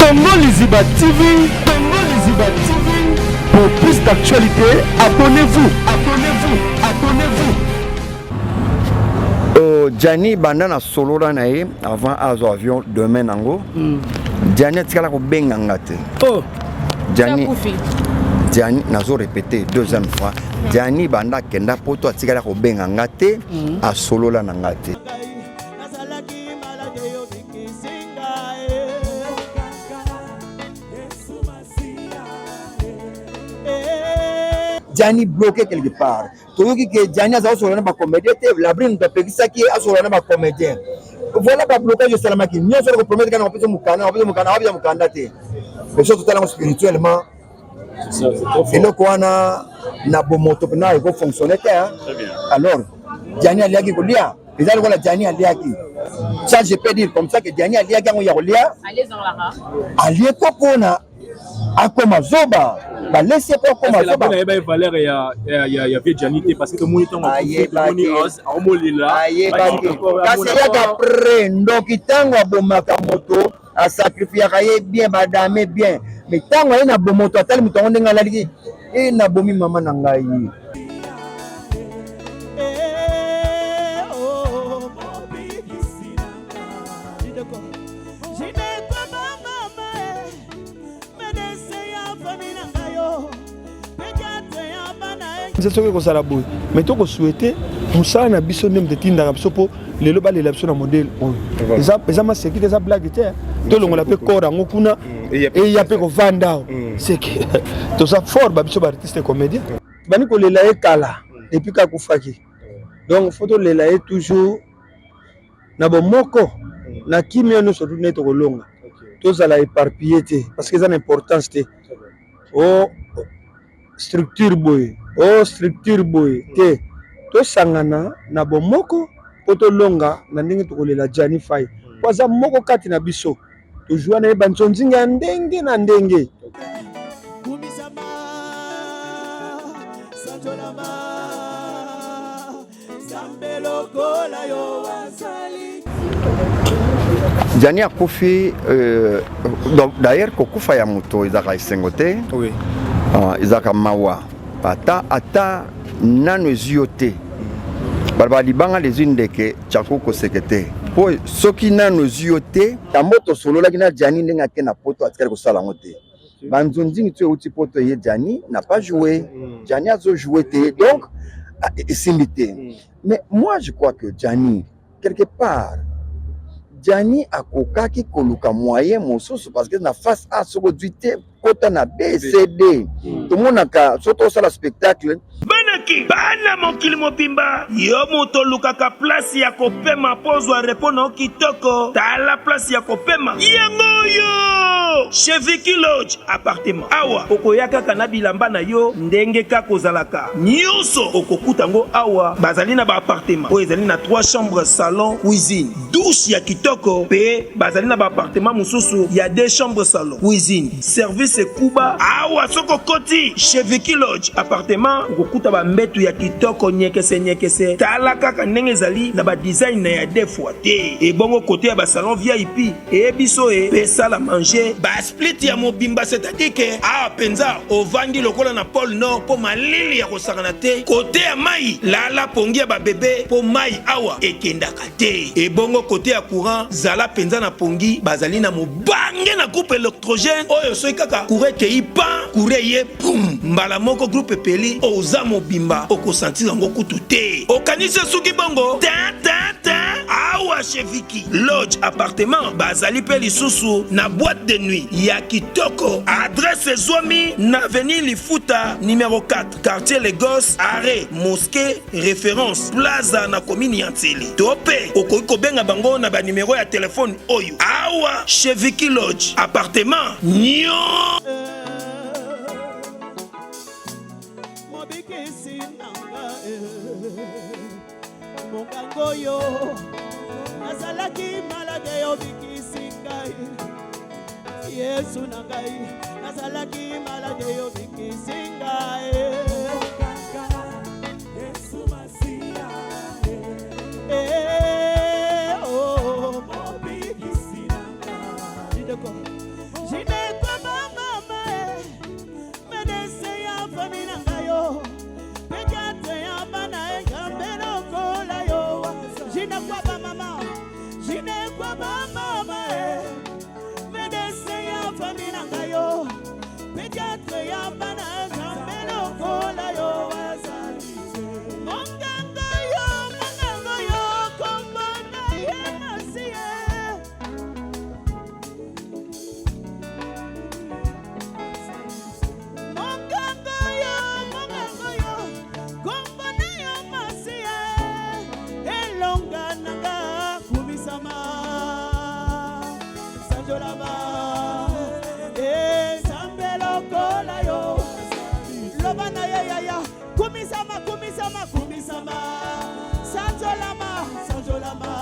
Congo Liziba TV, Congo Liziba TV. Pour plus d'actualités, abonnez-vous, abonnez-vous, abonnez-vous. Gianni banda na solola na ye avant azwa avion demain nango. Gianni atikala kobenga nga te. Oh. Gianni Gianni nazo répéter deuxième fois. Gianni banda akenda poto atikala kobenga nga te, asolola na nga te. Gianni bloqué quelque part. Toyoki ke Gianni aza kosolola na bacomédien te, Labrine moto apekisaki ye asolola na bacomédien. Voilà bablocage esalamaki nyonso wana kopromettre kaka na kopesa mokanda, kopesa mokanda, wapesa mokanda te. Mais soki totala yango spirituellement, eloko wana na bomoto mpena ekofonctionne te. Alors Gianni aliaki kolia, eza lokola Gianni aliaki, ça je peux dire comme ça que Gianni aliaki yango ya kolia, alie ko mpona akoma zoba, balesi ye mpo akoma zoba. Nayeba valeur ya vieux Gianni te, parce que tomoni ntango Ayebaki. aomolela. Ayebaki, kasi eyaka après. Ndoki ntango abomaka moto, asacrifiaka ye bien, badame bien, mais ntango aye na bomoto, atali moto yango ndenge alaliki e nabomi mama na ngai. Nze soki ekozala boye, mais tokosouhaite mosala na biso nde moto etindaka biso mpo lelo balela biso na modele oyo. Eza maseki te, eza blague te. Tolongola mpe corps yango kuna, eya mpe kovanda awa, seke toza fort. Babiso baartiste comédien bani kolela ye kala depuis kakufaki, donc faut tolela ye toujours na bomoko, na kimia nyonso tu nde tokolonga. Tozala éparpillé te, parce que eza na importance te o structure boye, o structure boye te. Tosangana na bomoko mpo tolonga na ndenge tokolela Gianni Fai, mpo aza moko kati na biso. Tozwa na ye banzonzinga ya ndenge na ndenge. Kumisama, sanjolama, Nzambe lokola yo azali. Gianni akufi. Donc, d'ailleurs kokufa ya moto ezalaka esengo te. Ah, ezalaka mawa. Ata nano ezwi yo te, balobaka libanga lezwi ndeke tiako koseke te, mpo soki nano ezwi yo te. Tambo tosololaki na Gianni ndenge ake na poto, atikali kosala yango te. Banzonzingi ti euti poto ye, Gianni n'a pas joué, Gianni azojoue te, donc ah, esimbi te. Mais moi je crois que Gianni, quelque part Gianni akokaki koluka moyen mosusu, parce que na face A soki ozwi te, kota na B, C, D. Tomonaka soki tosala spectacle. Banaki bana mokili mobimba, yo moto olukaka place ya kopema mpo ozwa repos na yo kitoko, tala place ya kopema yango oyo, chez Vicky Lodge appartement. Awa okoya kaka na bilamba na yo ndenge kaka ozalaka, nyonso okokuta yango awa. Bazali na baappartement oyo ezali na 3 chambres, salon, cuisine, douche ya kitoko, mpe bazali na baappartement mosusu ya 2 chambres, salon, cuisine, service ekuba. Awa soki okoti chez Vicky Lodge appartement, okokuta bambetu ya kitoko nyekese nyekese. Tala kaka ndenge ezali na badesign na ya deux fois te. Ebongo kote ya basalon VIP eyebi so e mpe salle à manger, basplit ya mobimba, c'est-à-dire ke awa mpenza ovandi lokola na pôle Nord, mpo malili ya kosakana te. Kote ya mai, lala pongi ya babebe, mpo mai awa ekendaka te. Ebongo kote ya courant, zala mpenza na pongi, bazali na mobange na groupe électrogène oyo soki kaka courant ekei, pan courant eye, pum, mbala moko groupe epeli, oza mobimba, okosentir yango kutu te. Okanisi esuki bongo te te te. Awa chez Vicky Lodge appartement bazali mpe lisusu na boîte de nuit ya kitoko. Adresse ezwami na avenue Lifuta numéro 4, quartier Lagos, arrêt Mosquée Référence Plaza, na commune ya Nsele. To mpe okoki kobenga bango na banimero ya telefone oyo. Awa chez Vicky Lodge appartement nyo Mobikisi na ngai, monganga oyo nazalaki malade, obikisi ngai. Yesu na ngai, nazalaki malade, obikisi ngai. Eh, oh, mobikisi na ngai. Kumisama, kumisama, kumisama, sanzolama, sanzolama.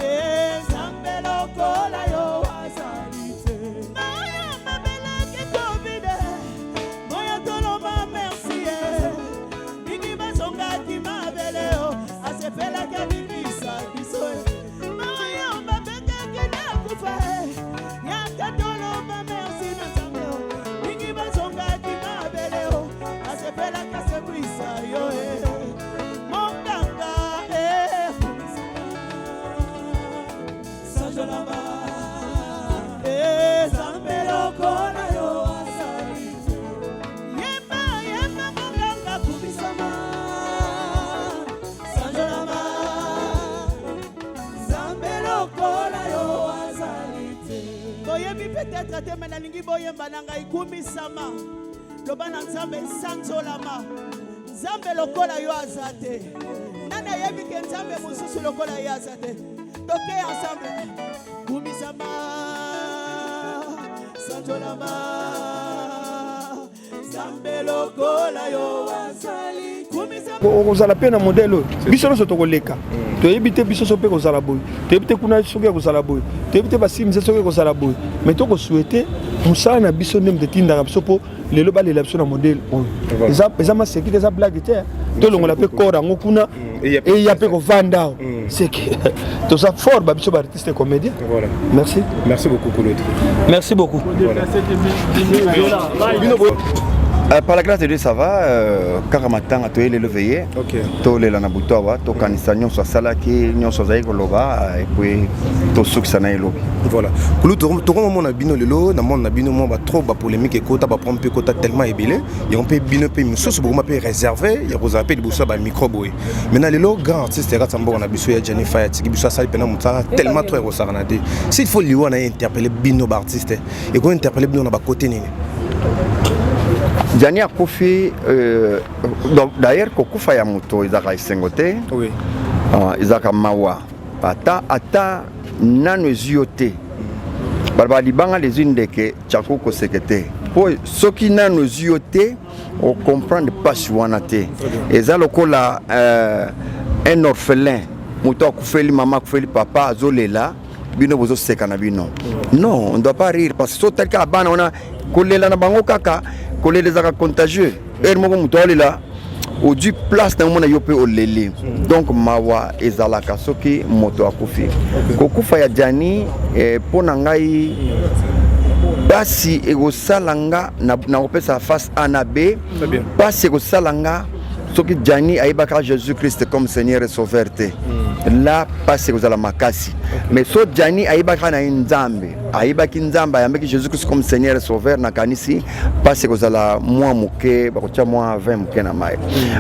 Eh, Nzambe lokola yo azali te. Moyo mabelaki Covid, moyo toloba merci. Eh. Mingi bazongaki mabele o, asepelaki abikisa biso. Eh. Moyo babengaki na kufa, eh. Yaka toloba merci na Nzambe o. Mingi bazongaki mabele o, asepelaki asekwisa yo. Eh. Monganga, eh, sanjolama, eh, Nzambe lokola yo azali te. Yemba, yemba, monganga, kumisama, sanjolama, Nzambe lokola yo azali te. Boyebi peut-être te, me nalingi boyemba na ngai: kumisama, loba na Nzambe, sanzolama, Nzambe lokola yo aza te. Nani ayebi ke Nzambe mosusu lokola ye aza te? Toke ensemble: kumisama, sanzolama, Nzambe lokola yo azali, kumisama. Okozala mpe na modèle oyo biso nyonso tokoleka. Toyebi te biso so mpe kozala boye, toyebi te kuna soki ekozala boye, toyebi te basimisa soki ekozala boye, mais tokosouhaiter mosala na biso nde moto etindaka biso mpo lelo balela biso na modèle oyo. Eza maseki te, eza blague te. Tolongola mpe corps yango kuna, eya mpe kovanda awa, c'est que toza fort, babiso baartiste comédien. Voilà. Merci. Merci beaucoup, Kulutu. Merci beaucoup. Par la grâce de Dieu, ça va. Kaka matanga toye lelo veillée. Tolela na butu awa, tokanisa nyonso asalaki, nyonso azali koloba, et puis tosukisa na ye lobi. Voilà. Kulutu, tokomomona bino lelo na monde na bino mwa batrop bapolémique ekota, baproblème mpe ekota tellement ebele. Yango mpe bino mpe mosusu bokoma mpe réservé ya kozala mpe liboso ya bamicro boye. Maintenant lelo grand artiste ekati ya mboka na biso ya Gianni Fay atiki biso, asali mpena mosala tellement trop ekosakana te. S'il faut liwa na ye interpelle bino baartiste, eko interpelle bino na bakote nini? Gianni akufi. Donc, d'ailleurs kokufa ya moto ezalaka esengo te. Ezalaka mawa. Ata nano ezwi yo te, balobaka libanga lezwi ndeke tiako koseke te, mpo soki nano ezwi yo te, ocomprendre mpasi wana te. Eza lokola un orphelin, moto akufeli mama, akufeli papa, azolela, bino bozoseka na bino. Non, on doit pas rire, parce que so otali kaka bana wana kolela na bango, kaka kolela ezalaka contagieux. Heure moko moto aolela, ozwi place na omona yo mpe oleli. Donc mawa ezalaka soki moto akufi. Kokufa ya Gianni, mpo na ngai pasi ekosala nga na kopesa face A na B. Pasi ekosala nga soki Gianni ayebaka Jésus Christ comme Seigneur et Sauveur te, la pasi ekozala makasi. Mais so Gianni ayebaka na ye Nzambe, ayebaki Nzambe, ayambaki Jésus Christ comme Seigneur et Sauveur, nakanisi pasi ekozala mwa moke, bakotia mwa 20 moke na mai.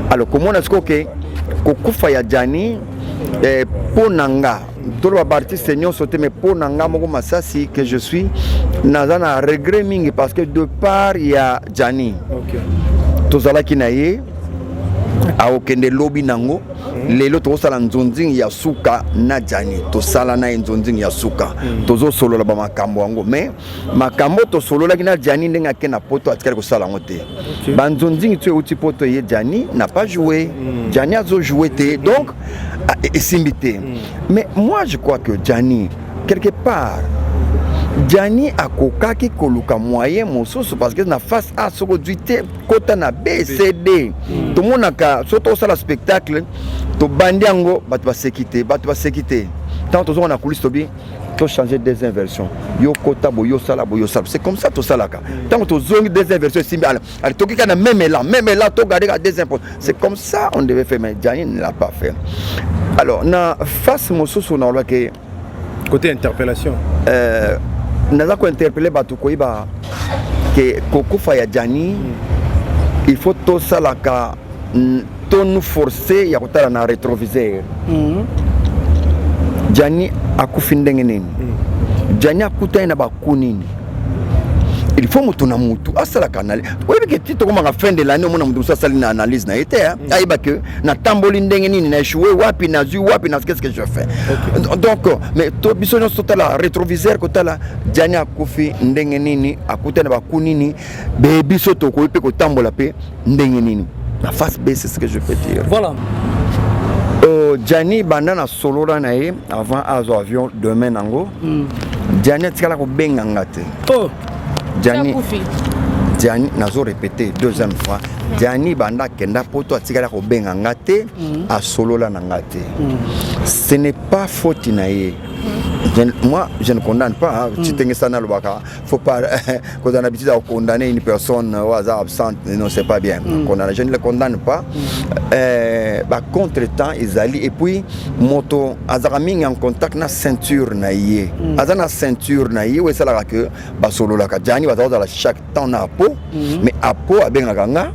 Alors komona sikoyo ke kokufa ya Gianni, mpo na nga, toloba baartiste nyonso te, mais mpo na nga moko Masasi que je suis, naza na regret mingi, parce que de part ya Gianni tozalaki na ye, akokende lobi nango. Lelo tokosala nzonzingi ya suka na Gianni, tosala na ye nzonzingi ya suka, tozosolola bamakambo yango. Mais makambo tosololaki na Gianni, ndenge ake na Poto, atikali kosala yango te. Banzonzingi ti euti Poto ye, Gianni n'a pas joué, Gianni azojoue te, donc esimbi te. Mais moi je crois que Gianni, quelque part Gianni akokaki koluka moyen mosusu, parce que na face A soki ozwi te, kota na B, C, D. Tomonaka so tosala spectacle, tobandi yango, bato baseki te, bato baseki te. Ntango tozonga na coulisse, tobi tochanger deuxième version, yo kota boye, yosala boye, yosala. C'est comme ça tosalaka. Ntango tozongi, deuxième version esimbi, ale toki kaka na même élan, même élan, togarde kaka deuxième poste. C'est comme ça on devait faire, mais Gianni ne l'a pas fait. Alors na face mosusu nalobaki Côté interpellation. Naza kointerpeller bato koyeba ke kokufa ya Gianni, il faut tosalaka tonu force ya kotala na rétroviseur. Gianni akufi ndenge nini? Gianni akutani na baku nini? Il faut moto na motu asalaka analyse. Oyebi ke ti tokomaka fin de l'année, omona moto mosusu asali na analyse na ye te, ayeba ke natamboli ndenge nini, na échoué wapi, nazwi wapi, na qu'est-ce que je fais. Donc mais to biso nyonso totala rétroviseur, kotala Gianni akufi ndenge nini, akutani na baku nini, be biso tokoki mpe kotambola mpe ndenge nini na face B. C'est ce que je peux dire. Voilà. Gianni, banda na solola na ye avant azwa avion demain nango, Gianni atikala kobenga nga te. Oh. Gianni Akufi. Gianni, nazo répéter deuxième fois, Gianni banda akenda poto atikala kobenga nga te, asolola na nga te. Ce n'est pas faute na ye. Moi, je ne condamne pas, hein. Chitenge sana lobaka, faut pas qu'on a l'habitude de condamner une personne au hasard absente. Non, c'est pas bien. Condamner, je ne le condamne pas. Bah, contre-temps, ezali. Et puis, moto, azaka mingi en contact na ceinture na ye. Aza na ceinture na ye, oyo esalaka ke basololaka. Gianni baza kozala chaque temps na Apo, mais Apo abengaka nga,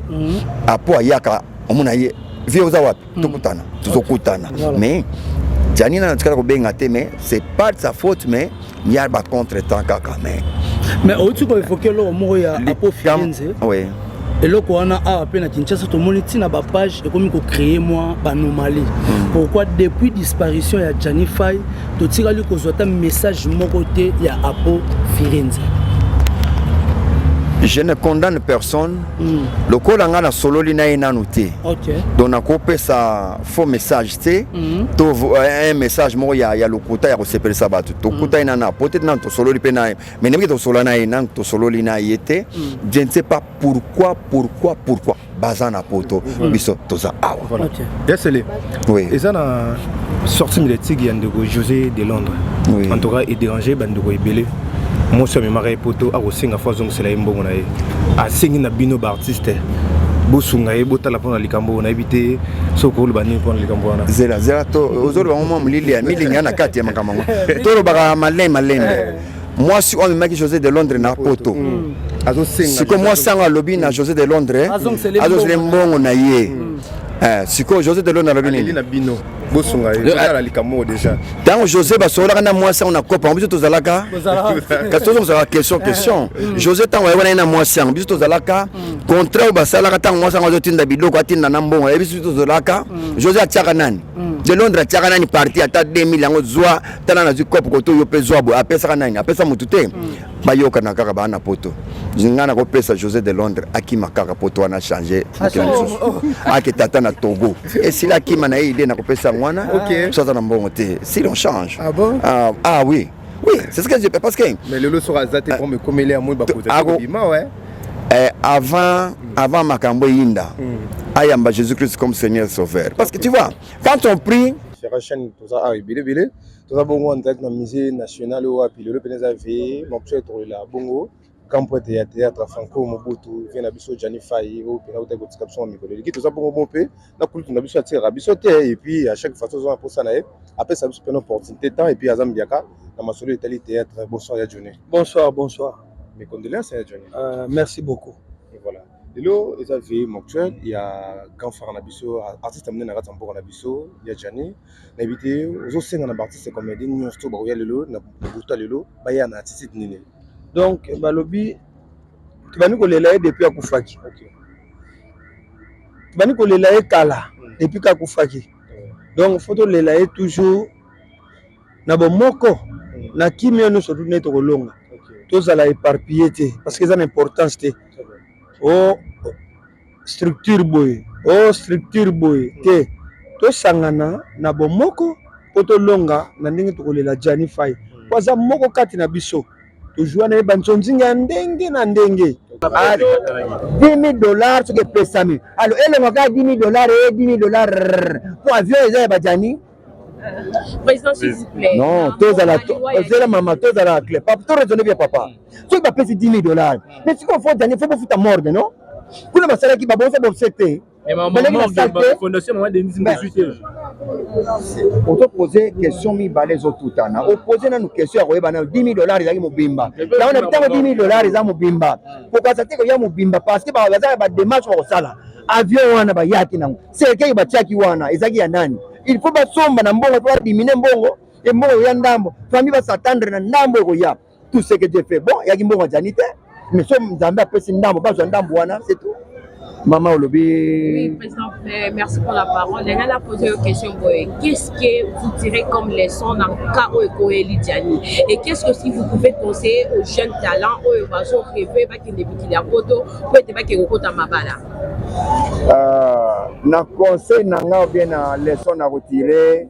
Apo ayaka, omona ye: "Vieux, oza wapi? Tokutana." Tozokutana. Mais Gianni nana tikala kobenga te, mais c'est pas de sa faute, mais ya bacontretemps kaka, mais Mais outi koévoquer eloko moko ya Apo Firenze. Oui. Eloko wana awa mpe na Kinshasa tomoni ntina bapage ekomi kocréer mwa baanomalie. Pourquoi depuis disparition ya Gianni Fay totikali kozwa ata message moko te ya Apo Firenze? Je ne condamne personne. Lokola nga nasololi na ye nanu te, donc nakopesa faux message te, to un message moko ya lokuta ya kosepelisa bato. Tokuta ye nanu apo te, nanu tosololi mpe na ye, mais ndenge tosolola na ye, nanu tosololi na ye te. Je ne sais pas pourquoi, pourquoi, pourquoi baza na poto, biso toza awa. Voilà. Yasele. Oui. Eza na sortie médiatique ya ndeko José de Londres. Oui. En tout cas edéranger bandeko ebele. Mwasi amemaka ye poto, akosenga fo azongisela ye mbongo na ye. Asengi na bino baartiste bosunga ye, botala mpona likambo oyo. Nayebi te soki oloba nini mpona likambo wana. Zela, zela, to ozoloba ngo mwa molili ya milingi ya na kati ya makambo yango. Tolobaka malin malembe. Mwasi oyo amemaki José de Londres na poto, azosenga. Sikoyo mwasi yango alobi na José de Londres azongisele azongisele mbongo na ye. Sikoyo José de Londres alobi aleli nini? Na bino bosunga ye, botala likambo oyo déjà. Ntango José basololaka na mwasi yango na kopa yango, biso tozalaka, kasi tozongosaka question, question. José ntango ayebana ye na mwasi yango, biso tozalaka. Contrat oyo basalaka, ntango mwasi yango azotinda biloko, atinda na mbongo, ayebi biso tozalaka. José atiaka nani de Londres, atiaka nani parti ata 2000 yango, zwa, tala nazwi cope koto, yo mpe zwa boye. Apesaka nani? Apesa motu te. Bayokana kaka baa na poto. Ngai nakopesa José de Londres akima kaka poto wana, change mokili mosusu, ake tata na Togo, esili akima na ye. Ide nakopesa yango wana. So aza na mbongo te, si on change. Ah bon? Ah, ah oui, oui, c'est ce que je, parce que Mais lelo soki aza te, po ekomeli ya moi bakoza bima, ouais. Avant makambo eyinda, ayamba Jésus Christ comme Seigneur Sauveur, parce que tu vois, quand on prie Fera chaîne, toza awa ebele ebele. Toza bongo en direct na Musée national oyo wapi lelo pene eza veillée mortuaire. Tokolela bongo grand poète ya théâtre Franco Mobutu, vieux na biso Gianni Fay, oyo mpena utaki kotika biso na mikolo eleki. Toza bongo bo mpe na kulutu na biso, atikaka biso te. Et puis à chaque fois toza na mposa na ye, apesa biso mpena opportunité, temps, et puis aza mbiaka na masolo etali théâtre. Bonsoir ya Johnny. Bonsoir, bonsoir. Mes condoléances ya Johnny. Merci beaucoup. Et voilà, lelo eza veillée mortuaire ya grand frère na biso, artiste monene na kati ya mboka na biso ya Gianni. Nayebi te ozosenga na baartiste comédien nyonso to bakoya lelo na butu lelo, baya na attitude nini? Donc balobi tobandi kolela ye depuis akufaki, tobandi kolela ye kala depuis ka akufaki. Donc faut tolela ye toujours na bomoko, na kimia nyonso, tu nde tokolonga. Tozala éparpillé te, parce que eza na importance te o structure boye, o structure boye te. Tosangana na bomoko mpo tolonga na ndenge tokolela Gianni Fay, mpo aza moko kati na biso. Tozwa na ye banzonzinga ya ndenge na ndenge. 10 000 $ soki epesami, alo elongwa kaka 10 000 $ e 10 000 $ mpo avion eza ya baJianni. Président, s'il vous plaît. Non, tozala, ozela mama, tozala clair. Papa, to raisonner bien papa. Soki bapesi 10 000 dollars, mais sikoyo faut Djani, faut bofuta morgue, non? Kuna basalaki babonsa bobse te. Baleki na salle te. Fondation Maman Denise Mozui te. Ozopose question mibale ezotutana. Opose nanu question ya koyeba nanu 10 000 dollars ezalaki mobimba. Yango na ntango 10 000 dollars eza mobimba. Kokasa te koya mobimba parce que baza ba démarche bakosala. Avion wana bayaki nango. Cercueil batiaki wana ezalaki ya nani? Il faut basomba na mbongo po badimine mbongo, e mbongo ekoya ndambo. Famille ba s'attendre na ndambo ekoya. Tout ce que Dieu fait bon, eyaki mbongo ya Djani te. Mais so Nzambe apesi ndambo, bazwa ndambo wana, c'est tout. Mama olobi. Oui, président, merci pour la parole. Elle a posé une question. Qu'est-ce que vous tirez comme leçon dans le cas où Koeli Djani? Et qu'est-ce que si vous pouvez conseiller aux jeunes talents où ils ont rêvé qu'ils ne pour être qui ont mabala? Na conseil na nga ou bien na leçon na retirer,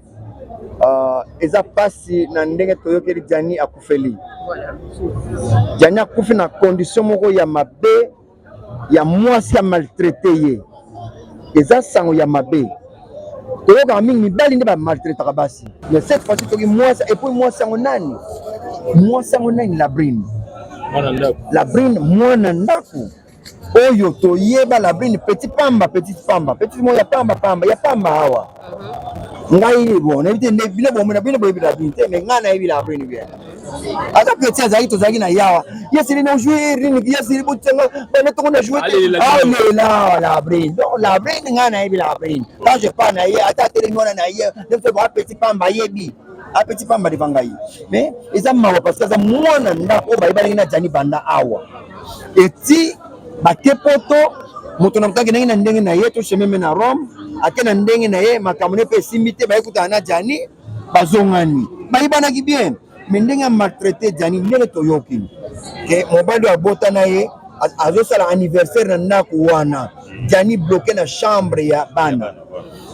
eza pasi na ndenge toyokeli Djani akufeli. Voilà. Djani akufi na condition moko ya mabe, ya mwasi ya maltraité ye. Eza sango ya mabe. Toyokaka mingi mibali nde ba maltraitaka basi. Mais cette fois-ci toki mwasi, et puis mwasi yango nani? Mwasi yango nani? Labrine. Mwana ndako. Labrine mwana ndako. Oyo toyeba Labrine petit pamba, petit pamba, petit moko ya pamba pamba, ya pamba awa. Ngai bon, nayebi te nde bino bomona bino boyebi Labrine te, mais ngai nayebi Labrine bien. Aza petit azalaki tozalaki na yawa. Yesili na jouer nini, yesili botenga bana tongo na jouer te. Ah lela Labrine. Donc Labrine ngai nayebi Labrine. Quand je parle na ye, ata telemi wana na ye, nde ba petit pamba yebi. A petit pamba devant ngai. Mais eza mawa parce que aza mwana ndako oyo bayebanaki na Djani banda awa. Eti bake poto moto na moto akendaki na ndenge na ye, to chemin me na Rome, ake na ndenge na ye, makambo ne pe esimbi te, baye kutana na Djani, bazongani. Bayebanaki bien, mais ndenge ya maltraité Djani, ndenge toyoki ke mobali oyo abota na ye azosala anniversaire na ndako wana, Djani bloqué na chambre ya bana.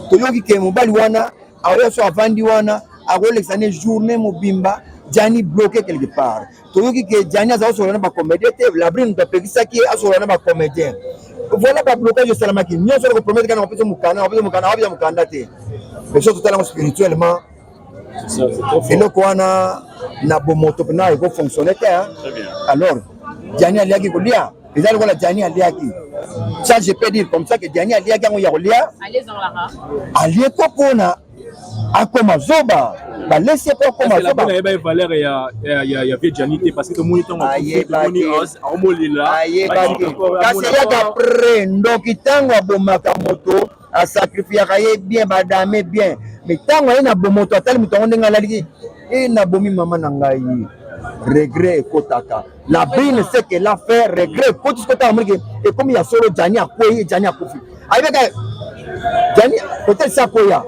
Toyoki ke mobali wana aoya so avandi wana akolekisa ne journée mobimba, Djani bloqué quelque part. Toyoki ke Djani aza kosolola na ba comédien te, Labrine moto apekisaki ye asolola na ba comédien. Voilà ba blocage esalamaki nyonso ko promettre kana kopesa mokanda, kopesa mokanda, kopesa mokanda te. Mais surtout tala spirituellement eloko wana na bomoto mpena eko fonctionner te. Alors Djani aliaki kolia, eza lokola Djani aliaki. Ça je peux dire comme ça que Djani aliaki yango ya kolia. Alie ko mpona akoma zoba, balesi ye mpo akoma zoba. Ayeba valeur ya ya ya ya Djani te parce que tomoni ntango ayebaki, aomolela ayebaki, kasi eyaka après ndoki. Ntango abomaka moto asacrifiaka ye bien, badame bien, mais ntango aye na bomoto atali moto yango ndenge alaliki e nabomi mama na ngai, regret ekotaka. La brine ce qu'elle a fait, regret ekoti sikoyo. Ntango amoniki ekomi ya solo, Djani akwei, Djani akufi, ayebeka Djani peut-être si akoya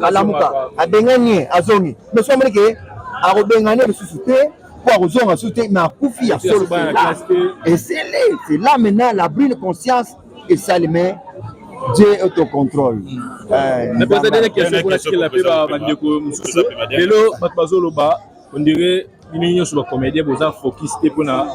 alamuka, abengani ye, azongi, mais so amoniki akobengani ye lisusu te po akozonga lisusu te, mais akufi ya solo. Esili, c'est là maintenant la brine conscience esali, mais Dieu est au contrôle. Na pesa dernière question mpona tikela mpe bandeko mosusu. Lelo bato bazoloba, on dirait bino nyonso bacomédien boza focus te mpona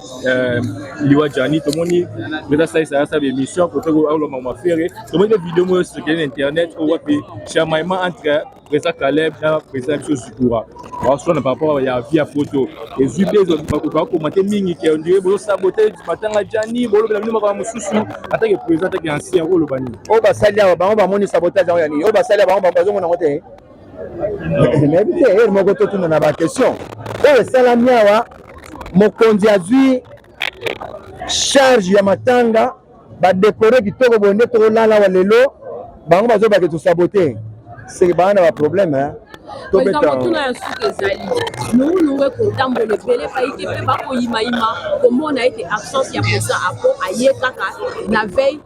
liwa Djani. Tomoni président salisa asala émission kote aoloba mafere, tomoni mpe video moko circule na internet oyo wapi chamaillement entre président Caleb na président biso Zikura baswana par rapport ya vie ya poto. Ezwi mpe bato bakomate mingi ke on dirait bozosabote matanga Djani, bolobela bino makambo mosusu. Atake président, atake ancien, akoloba nini? Oyo basali awa, bango bamoni sabotage yango ya nini? Oyo basali awa, bango bazomona yango te, nayebi te. Ere moko totuna na baquestion oyo esalami awa, mokonzi azwi charge ya matanga, badekore kitoko boye nde tokolala awa lelo, bango bazobake tosabote, seke baa na baproblème. Président, motuna ya suka ezali nungunungu ekotambola ebele, bayike mpe bakoyimayima komona ete absence ya président Apo, aye kaka na veille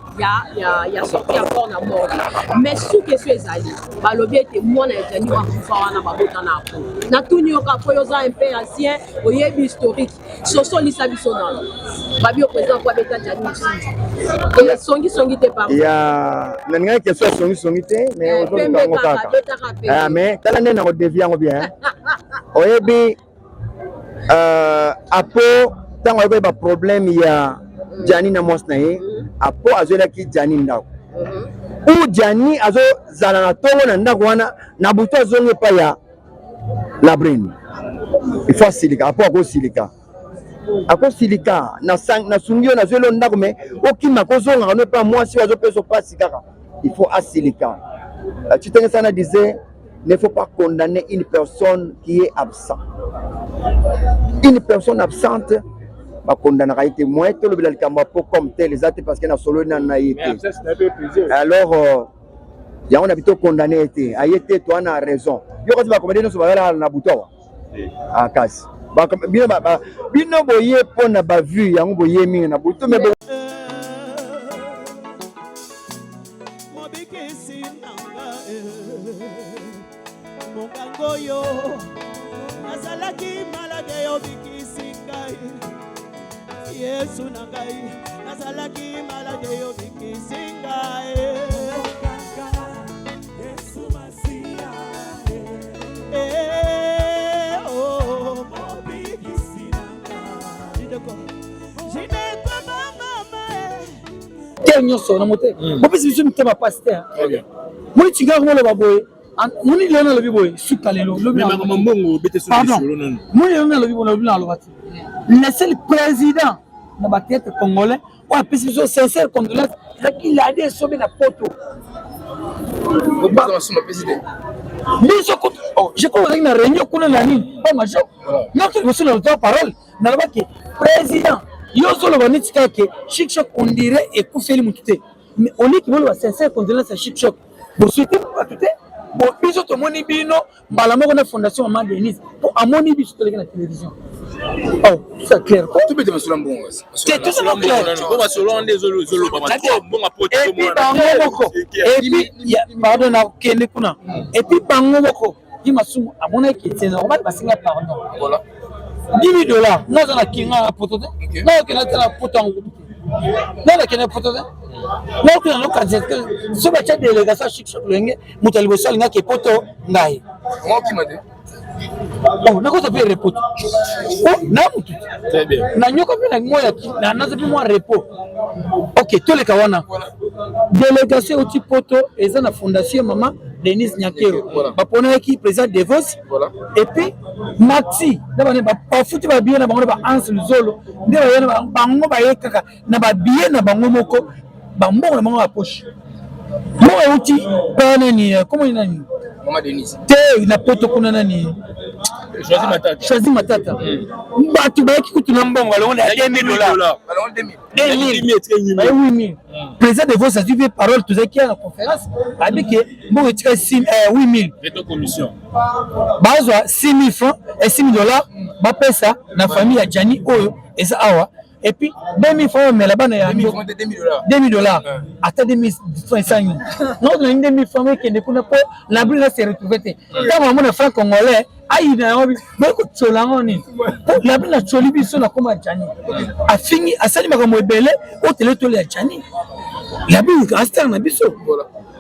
ya sortie ya corps na morgue. Mais sous question ezali, balobi ete mwana ya Djani akufa wana babota na Apo. Natuni yo kaka po yo oza un peu ancien, oyebi historique, sosolisa biso nano. Babi yo président po abeta Djani mosusu songisongi te, pardon. Ya nalingaki question ya songisongi te, mais ozoluka yango kaka. Mais tala nde nakodevie yango bien. Oyebi Apo, ntango ayebi baproblème ya Djani na mwasi na ye, Apo azwelaki Djani ndako ou Djani azozala na ntongo na ndako wana, na butu azongi epai ya Labrine il faut asilika, apo akosilika, akosilika nasungi yo, nazweli yo ndako me okima kozongaka no epa mwasi oyo azopesa mpasi kaka, il faut asilika. Tshitenge Sana disait: ne faut pas condamner une personne qui est absent. Une personne absente, bakondanaka ye te. Moyen tolobela likambo ya po comme tel eza te, parce que nasololi nanu na ye te. Alors yango na bi tokondane ye te, aye te, toa na raison. Yo kasi bacomédien nyonso bazalaka na butu awa. Ah, kasi bino bino boye mpo na bavue yango, boye mingi na butu me. Mobikisi nanga, monganga oyo nazalaki malade, obikisi ngai. Yesu na ngai, nazalaki malade, obikisi ngai. Yesu Masiya, eh, oh, mobikisi nanga. Jinekwa mama. Te nyonso na mote bopesi biso mitema pasi te. Moni tingaka moloba boye, moni lelo nalobi boye, suka lelo. Pardon, moni lelo nalobi boye, nalobi, naloba te. Le seul président na bathéâtre congolais oyo apesi biso sincère condoléance ezalaki Ladi Esobe na Poto. Biso je crois ozalaki na réunion kuna na nini, ba major noki liboso na lotoa parole. Nalobaki: président, yo ozoloba neti kaka ke Chic Choc on dirait ekufeli motu te, mais oliki boloba sincère condoléance ya Chic Choc, bosouhaite bato te. Bon, biso tomoni bino mbala moko na fondation Mama Denise mpo amoni biso toleki na télévision. Oh, tout ça clair. Tobete masolo mbongo. Te, tout ça clair. Et puis bango moko, et puis pardon, nakende kuna. Et puis bango moko ye masumu amonaki etienne obali basenga pardon. Voilà. 10 000 $, naza na kinga na Poto te, nakokende ata na Poto yango kutu te, nga nakende Poto te, nakokende nokanisa so batya délégation ya Chic Choc Loyenge, moto ya liboso alingaki Poto ngai. Oh, nakoza mpe repos te na motu te, nanyoka mpe na mwa naza mpe mwa repos. Ok, toleka wana. Délégation euti Poto, eza na fondation ya Mama Denise Nyakero, baponaki président Devos et puis Maxi na bane bafuti babillet na bango na baanse Luzolo nde baye na bango, baye kaka na babillet na bango moko, bambongo na bango ya poche. Mbongo euti pa nani, komoni nani te na Poto kuna, nani, Choisi Matata. Bato bayaki kutu na mbongo alongo na 2000 $, 2000. Président de vos azwi mpe parole, tozalaki na conférence, abi ke mbongo etika 8000, bazwa 6000 francs et 6000 $ bapesa na famille ya Jani oyo eza awa, et puis 2000 francs omela bana ya 2000 $, ata 2000 francs esangi naonalingi 2000 francs ekende kuna mpo labri na se retrouve te. Ntango amona franc congolais ayina yango, boye kotiola yango nini, mpo labri na tioli biso na koma Jani, afingi, asali makambo ebele oyo tele tole ya Jani. Labri astar na biso,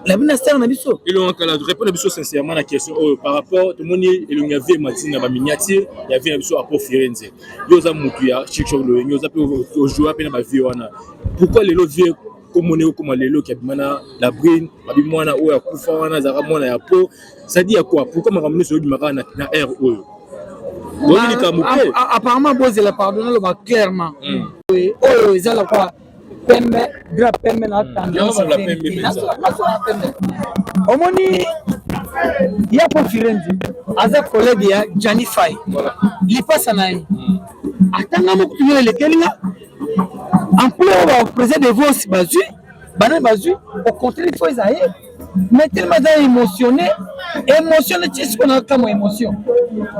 labi na star na biso. Elonga Kala, répondre biso sincèrement na question oyo par rapport tomoni elongi ya vie Matine na baminiature ya vie na biso Apo Firenze. Yo oza motu ya Chic Choc Loyenge, oza mpe ojoua mpe na bavie wana. Pourquoi lelo vie komona ekokoma lelo ki abima na la brine, babi mwana oyo akufa wana azalaka mwana ya po, c'est-à-dire ya quoi? Pourquoi makambo nyonso oyobima kaka na aire oyo boyebi likambo mpe? Apparemment bozela, pardon, naloba clairement, oyo eza lokwa pembe, drap pembe na tanda. Omoni ya po Firenze aza collègue ya Jani Fai, lipasa na ye, atanga moko tuna elekeli nga emploi oyo baprésident de vos bazwi, banani bazwi. Au contraire, il faut eza ye, mais tellement aza émotionné, émotionné ti sikoyo na kama émotion.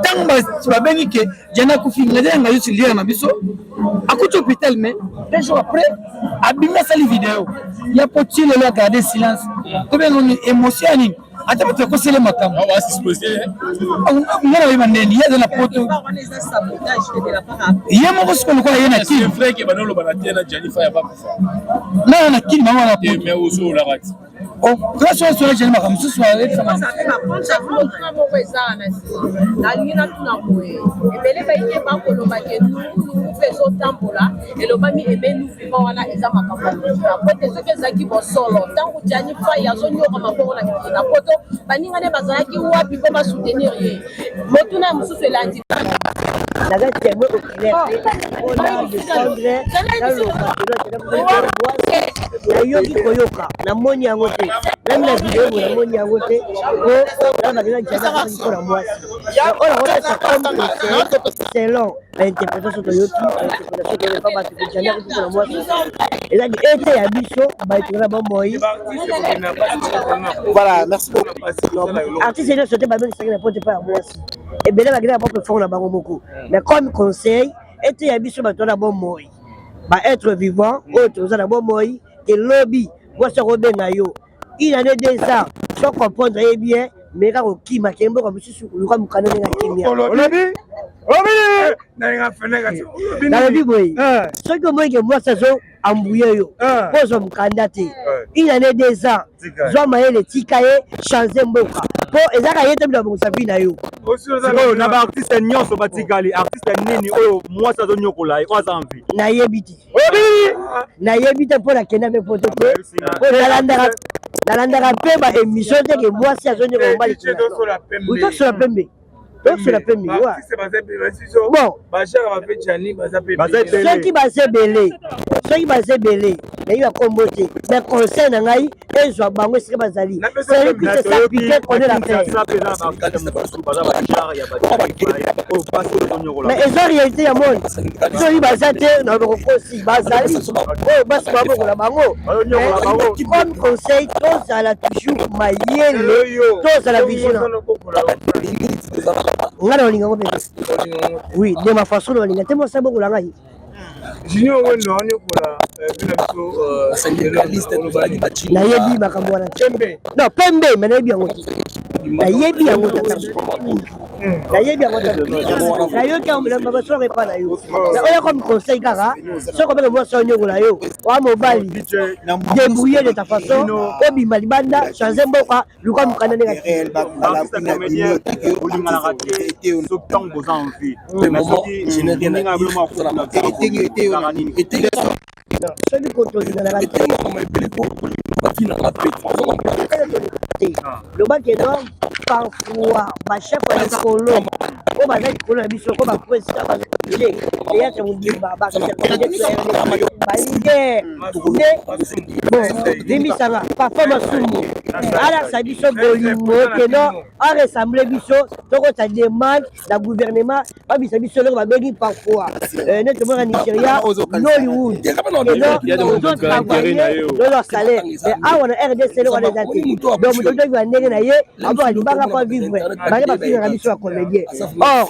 Ntango babengi ke Jani akufi, ngaza yanga yosi liere na biso akuti hôpital, mais 2 jours après abimi, asali video ya po ti lelo agarde silence. Tobenga émotion ya nini? Ata bato akosele makambo nga nayeba ndeni ye aza na Poto ye moko. Sikoyo lokola ye na Kini, naa na Kini, bango na Poto. Place oyo sola jani makambo mosusu moko eza na nsima. Nalingi natuna boye, ebele bayike bakoloba ke nungunungu mpe ezotambola, elobami ebe nuvima wana eza makambo ya lokuta, po ete soki ezalaki bosolo, ntango Gianni Fay azonyoka mabongo na mikili na poto, baninga ne bazalaki wapi mpo basoutenir ye? Motuna ya mosusu elandi. Naza témoin oculaire te mpona defendre, naloba nayoki koyoka, namoni yango te, meme na video boye namoni yango te, po nalobaki na jana mpona mwasi oyo nakopesa comme conseil selon bainterpretation toyoki, bainterpretation toyoki pa bato kojana mpona mwasi ezali ete ya biso bato na bomoi. Voilà, merci beaucoup. Artiste nyonso te babengisaki na poto epai ya mwasi, ebele bakendaka propre fond na bango moko. Mais comme conseil ete ya biso bato na bomoi, ba être vivant oyo toza na bomoi, ke lobi mwasi akobenga yo une année, 2 ans, so comprendre ye bien, mais kaka kokima, ke mboka mosusu, luka mokanda ndenge akimia. Olobi, olobi. Nalobi boye, soki omoni ke mwasi azo ambuye yo mpo ozwa mokanda te une année, 2 ans, zwa mayele, tika ye, change mboka, mpo ezaka ye te bino abongisa vie na yo. Sikoyo na baartiste nyonso batikali, artiste nini oyo mwasi azonyokola ye, oyo aza envie? Nayebi te, nayebi te, mpo nakenda mpe poto te, mpo nalandaka mpe baémission te ke mwasi azonyokola mobali. Tosola pembe, tosola pembe. Bon, soki baza ebele, soki baza ebele, nayebi bakombo te, mais conseil na ngai ezwa bango esika bazali: celui qui se sent piqué connaît la paix. Mais eza réalité ya monde, soki baza te na bakokosi, bazali oyo basi babokola bango. Comme conseil, tozala toujours mayele, tozala vigilant. Ngai na olinga ngo mpe, oui, de ma façon na olinga te mosa bokola ngai. Junior Wendo anyokola bina biso. Nayebi makambo wana non pembe, mais nayebi yango te, nayebi yango tata, nayebi yango te, nayoki baswaka epa na yo. Oyo comme conseil kaka, soki obenge mwasi onyokola yo, wa mobali, débrouiller de ta façon, obima libanda, change mboka, luka mokanda ndenge. Olinganaka te soki ntango boza envie, mais soki moninga bino nini? Soki kotolinganaka te, lobaki no, parfois bachef ya likolo oyo baza likolo na biso, ko baprésident bazokile théâtre mobimba, baleader nde. Bon, limbisanga, papa Masumu alakisa biso bolingo keno aressemble biso, tokota demande na gouvernement babisa biso eloko babengi parfois neti omona Nigeria, Nollywood, ozotravaille lolo salaire, mais awa na RDC eloko wana eza te. Donc moto otoki ndenge na ye aboka libanga po vivre, bange bafingaka biso ya comédien. Or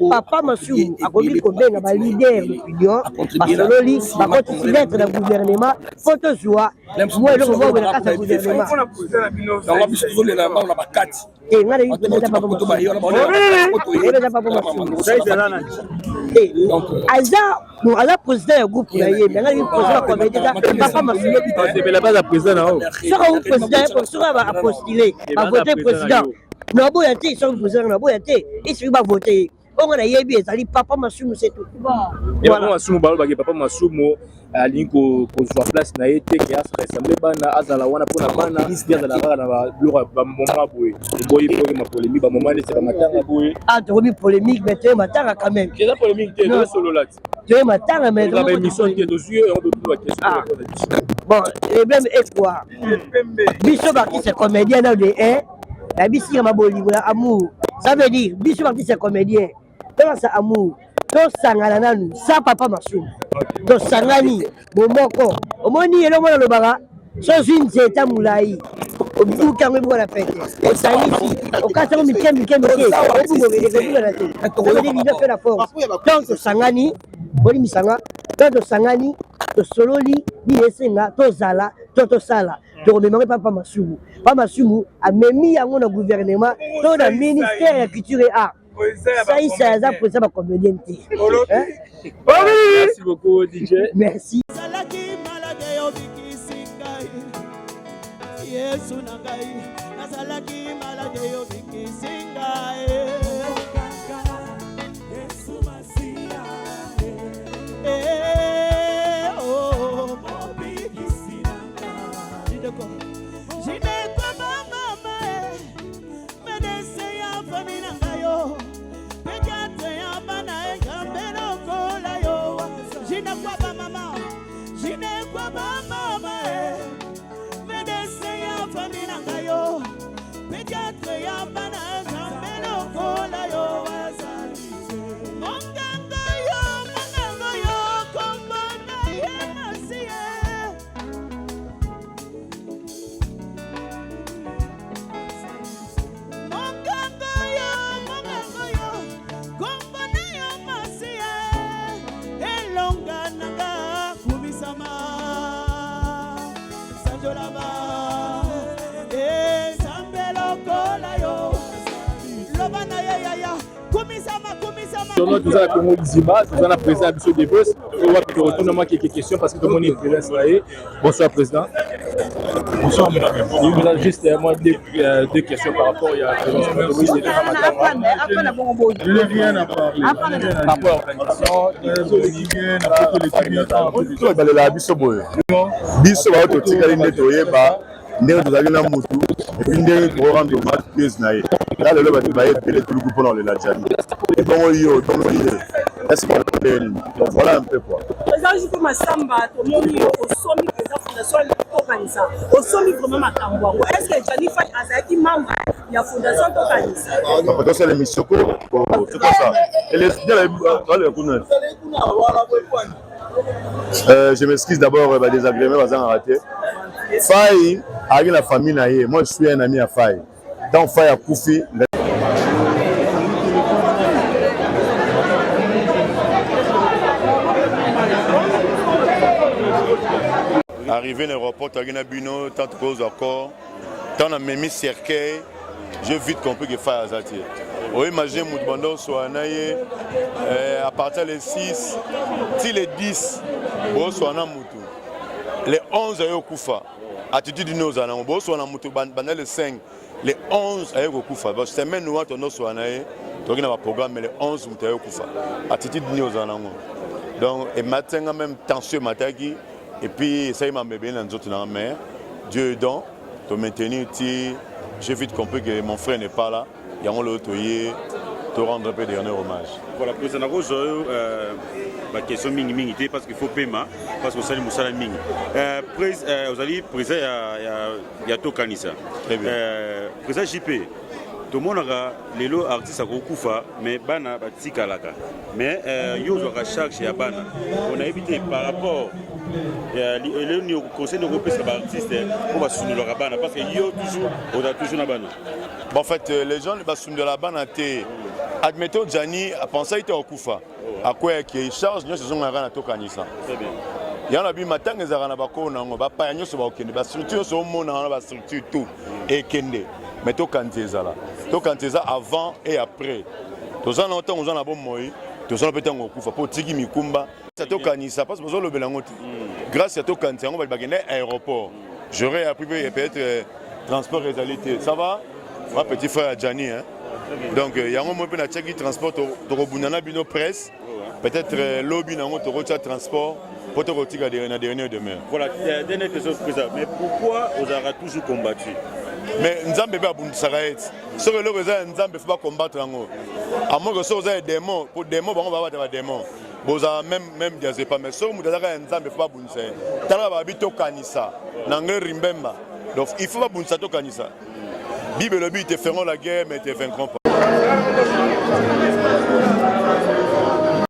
papa Masumu akoki kobenga baleader d'opinion, basololi, bakotisi lettre na gouvernement mpo tozwa mwa eloko moko na kati ya gouvernement. Te, nga nayebi président papa Masumu, papa Masumu aza, bon, aza président ya groupe na ye, mais nga nayebi président ya comédie eza papa Masumu. Baza président na oyo. Soki awu président, soki apostule, bavote président, naboya te. Soki président, naboya te, esoki bavote ye, bongo nayebi ezali papa Masumu, c'est tout. Papa Masumu, balobaki papa Masumu alingi kozwa place na ye te, ke aressemble bana, azala wana mpona bana, ye azala kaka na babiloko ya bamoma boye. Toboyi po okema polémique, bamoma neti bamatanga boye. Ah, tokomi polémique, mais toye matanga quand même. Eza polémique te, tozosolola ti. Toye matanga, mais baémission te, tozwi yo yango, totuna baquestion. Bon, le problème est quoi? Biso baartiste comédien na de un na bisika mabolingo ya amour, ça veut dire biso baartiste comédien tolasa amour, tosangana nanu sa papa Masumu, tosangani bomoko. Omoni eloko mona alobaka, so ozwi nzeta molai, obuki yango, ebuka na pete, osangisi, okati yango mike mike mike, obungokebungana te. Ça veut dire l'union fait la force. Donc tosangani, bolimbisanga, donc tosangani, tosololi nini esenga tozala to tosala, tokomema ngo papa Masumu. Papa Masumu amemi yango na gouvernement to na ministère ya culture et art. Saisa aza président bacomédien te. Merci beaucoup, DJ. Merci. Ezalaki malade, obikisi ngai. Yesu na ngai, nazalaki malade yo bikisi ngai. Yesu Masiya, eh, oh, mobikisi na ngai. Jideko, mama, eh, medecin ya famille na ngai yo. Pédiatre ya bana e nzambe lokola yo. Jideko ba mama, Jideko ba mama, eh, medecin ya famille na ngai yo. Pédiatre ya bana nzambe lokola yo azali te. Monganga yo, monganga yo, kombo na ye Masiya. Monganga yo, monganga yo, kombo na yo Masiya. Elonga na nga kumisama, sanjolama, eh, Nzambe lokola yo. Loba na ye yaya, kumisama, kumisama. Tono toza na Congo Liziba, toza na président ya biso Devos, oyo wapi tokotuna mwa quelques questions parce que tomoni présence na ye. Bonsoir président. Bonsoir mon ami. Il vous a juste moi deux questions par rapport à la présence de Louis de Je n'ai rien à parler. Par rapport à l'organisation, to ebalelaka biso boye biso bayo totikali nde toyeba ndenge tozalaki na mutu et puis ndenge tokorendre hommage pieuse na ye. Ta lelo bato baye ebele tuluku mpona kolela Gianni, ebongo yo, ebongo ye, est-ce que ndenge nini? Donc voilà un peu quoi. Président JP Massamba, tomoni yo osomi mpenza fondation Tokanisa, osomi vraiment makambo yango. Est-ce que Gianni Faye azalaki membre ya fondation Tokanisa? Papa, tosala émission ko c'est quoi ça? Et les kuna. Je m'excuse d'abord, bah, désagrément, bazangaka te. Faye azalaki na famille na ye. Moi je suis un ami à Faye. Tant Faye akufi, arrivé na aéroport toyaki na bino tant tokozwa corps, tant namemi cercueil, j'ai vite compris que Faye aza te. Oimagine moto banda oswala na ye à partir le 6 ti le 10 boswala na motu, le 11 aye okufa. Attitude nini ozala nango? Boswala na motu banda le 5, le 11 aye kokufa. Semaine wana tondo oswala na ye, toki na baprogramme, mais le 11 moto aye kokufa. Attitude nini ozala nango? Donc ematenga même tension emataki et puis esali mambo ebele na nzoto nanga, mais Dieu est don to maintenir ti j'ai vite compris que mon frère n'est pas là. Yango lelo toye to rendre un peu dernier hommage. Voilà, président, nakozwa yo baquestion mingimingi te parce qu'il faut pema, parce que osali mosala mingi. Ozali président ya Tokanisa. Très bien. Président JP, tomonaka lelo artiste akokufa mais bana batikalaka, mais yo ozwaka charge ya bana, onayebi te par rapport elelo nini conseil nini okopesa baartiste mpo basundolaka bana, parce que yo toujours oza toujours na bana? Bon, en fait, les gens basundola bana te. Admettons Gianni apensaki te akufa, akweyaki, charge nyonso ezongaka na Tokanisa. Yango na bima ntango ezalaka na bakolo na yango, bapaya nyonso bakokende, bastructure nyonso omona wana, bastructure tout ekende, mais Tokanisa ezala, Tokanisa eza avant et après. Toza na ntango oza na bomoi, toza na mpe ntango okufa mpo otiki mikumba ya Tokanisa, parce bozolobela yango te. Grâce ya Tokanisa yango bato bakende aéroport. J'aurais appris mpe peut-être transport ezali te. Ça va, ma petit frère ya Gianni, hein? Donc yango moi mpe natiaki transport, tokobunda na bino presse, peut-être lobi nango tokotia transport mpo tokotika na dernière demeure. Voilà, dernière question président, mais pourquoi ozalaka toujours combattu? Mais Nzambe mpe abundisaka ye ti soki eloko eza ya Nzambe, faut bacombattre yango, amoke soki oza ya démon, po démon bango babata badémon, bozala même diazepa. Mais soki moto azaka ya Nzambe, faut babundisa ye. Talaka babi Tokanisa na anglais remember, donc il faut babundisa Tokanisa. Bible elobi: te feront la guerre mais te vaincront pas.